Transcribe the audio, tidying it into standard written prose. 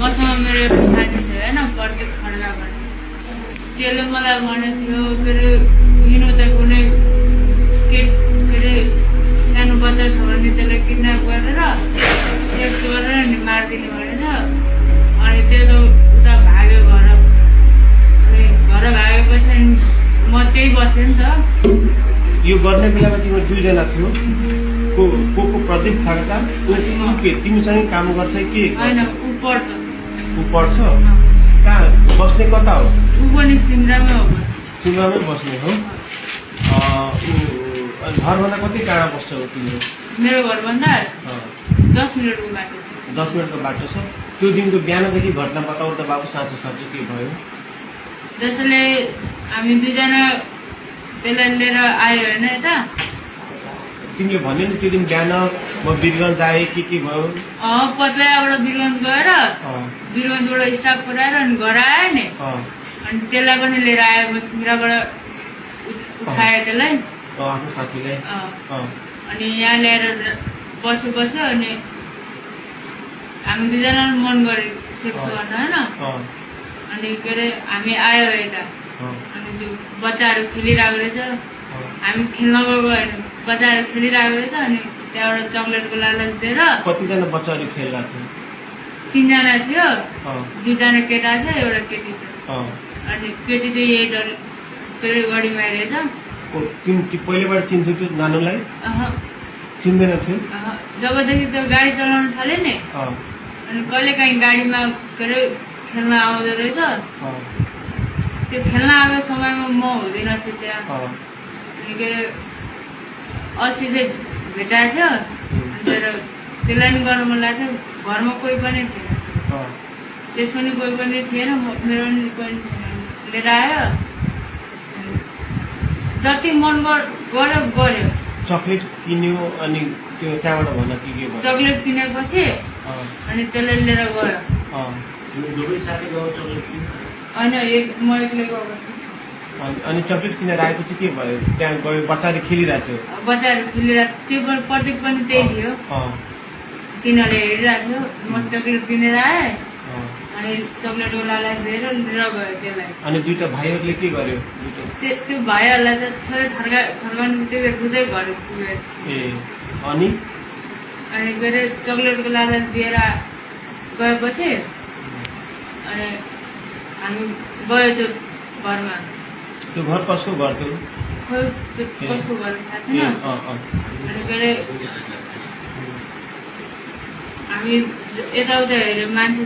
मसँग मेरो एउटा साथी थियो होइन प्रत्येक खड्का भन्ने त्यसले मलाई भनेको थियो के अरे हिँड्नु त कुनै के अरे सानो बच्चा छ भने त्यसलाई किडन्याप गरेर सेक्स गरेर नि मारिदिने भनेछ। अनि त्यो त उता भाग्यो घर। अनि घर भागेपछि म त्यही बसेँ नि त। यो गर्ने बेलामा तिम्रो दुईजना थियो को प्रदीप खड्का के तिमीसँग काम गर्छ कि होइन ऊ पढ्छ। ऊ पढ्छ कहाँ बस्ने कता हो? ऊ पनि सिमरामै हो। सिमरामै बस्ने हो। घरभन्दा कति टाढा बस्छ हो तिम्रो? मेरो घरभन्दा 10 मिनटको बाटो। 10 मिनटको बाटो छ। त्यो दिनको बिहानदेखि घटना बताउ त बाबु, साँचो साँचो के भयो? जसले हामी दुईजना त्यसलाई लिएर आयो होइन यता। तिमीले भन्यो नि त्यो दिन बिहान म वीरगञ्ज आएँ के भयो? पत्लाबाट वीरगञ्ज गएर वीरगञ्जबाट स्टाफ पुऱ्याएर अनि घर आयो नि। अनि त्यसलाई पनि लिएर आयो। म सिमराबाट उठाएँ त्यसलाई, आफ्नो साथीलाई। अनि यहाँ ल्याएर बस्यो। अनि हामी दुईजना मन गऱ्यो सेक्स गर्न होइन। अनि के अरे हामी आयो यता। अनि त्यो बच्चाहरू खेलिरहेको रहेछ। हामी खेल्न गएको होइन, बच्चाहरू खेलिरहेको रहेछ। अनि त्यहाँबाट चक्लेटको लालच दिएर। कतिजना बच्चाहरू खेलिरहेको थियो? 3 जना थियो। 2 जना केटा थियो, एउटा केटी थियो। अनि केटी चाहिँ यही डर के अरे गढीमा रहेछ। पहिलेबाट चिन्थ्यो त्यो नानुलाई? चिन्दैन थियो। जबदेखि त्यो गाडी चलाउन थाल्यो नि अनि कहिले काहीँ गाडीमा के अरे खेल्न आउँदो रहेछ। त्यो खेल्न आएको समयमा म हुँदैन थिएँ त्यहाँ। अनि के अरे अस्ति चाहिँ भेटाएको थियो। अनि त्यसलाई नि गर्न मन लागेको थियो। घरमा कोही पनि थिएन, त्यस पनि कोही पनि थिएन, मेरो पनि कोही थिएन। लिएर आयो, जति मन गर्यो। चक्लेट किन्यो अनि त्यो त्यहाँबाट भन के भयो? चक्लेट किनेपछि अनि त्यसलाई लिएर गयो। होइन म एक्लै गएको। अनि चक्लेट किनेर आएपछि के भयो? त्यहाँ गयो, बच्चाले खेलिरहेको थियो। बच्चाहरू खेलिरहेको थियो। त्यो प्रत्येक पनि त्यही थियो। तिनीहरूले हेरिरहेको थियो। म चक्लेट किनेर आएँ। अनि चक्लेटको लालच दिएर लिएर गयो त्यसलाई। अनि दुईटा भाइहरूले के गर्यो? त्यो भाइहरूलाई चाहिँ थोरै थर्काउनु त्यो रुँदै घर पुगेछ। अनि के अरे चक्लेटको लालच दिएर गएपछि अनि हामी गयो त्यो घरमा। त्यो घर कसको घर थियो? खोइ त्यो कसको घर थाहा थिएन। अनि के अरे हामी यताउता हेऱ्यो, मान्छे